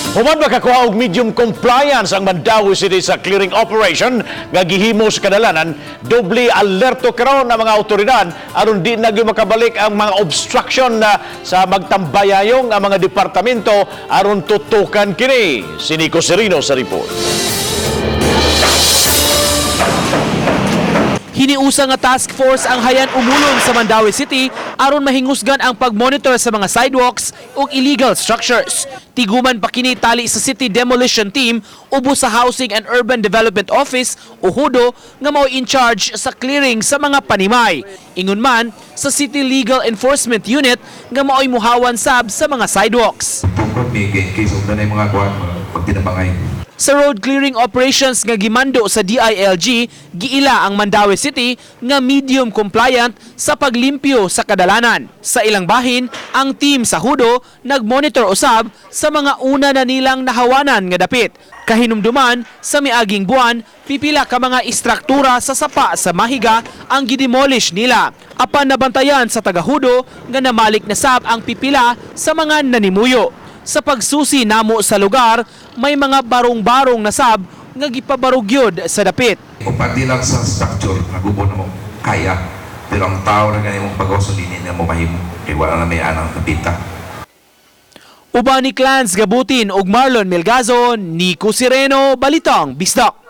Human makakuha og medium compliance ang Mandaue City sa clearing operation nga gihimo sa kadalanan, doble alerto karon ang mga otoridad aron di na gyud makabalik ang mga obstruction na sa magtambayayong ang mga departamento aron tutukan kini. Si Nico Serino sa report. Hiniusa nga task force ang hayan umulong sa Mandaue City aron mahingusgan ang pagmonitor sa mga sidewalks ug illegal structures. Tiguman pa kini tali sa City Demolition Team ubos sa Housing and Urban Development Office o HUDO nga mao in charge sa clearing sa mga panimay. Ingon man sa City Legal Enforcement Unit nga mao'y muhawan sab sa mga sidewalks. Tungkol may case of na mga kuan pagtinabangay. Sa road clearing operations nga gimando sa DILG, giila ang Mandaue City nga medium compliant sa paglimpyo sa kadalanan. Sa ilang bahin, ang team sa Hudo nagmonitor usab sa mga una na nilang nahawanan nga dapit. Kahinumduman, sa miaging buwan, pipila ka mga istruktura sa sapa sa Mahiga ang gidemolish nila. Apan nabantayan sa taga-Hudo nga namalik na sab ang pipila sa mga nanimuyo. Sa pagsusi namo sa lugar, may mga barong-barong nasab nga gipabarugyod sa dapit. Kung pati lang sa structure, nagubo na mo kaya. Pero ang tao na ganyan mong pag-uso, hindi na mo mahimo. Kaya wala na may anang kapita. Uban ni Clans Gabutin ug Marlon Melgazo, Nico Sireno, Balitang Bisdak.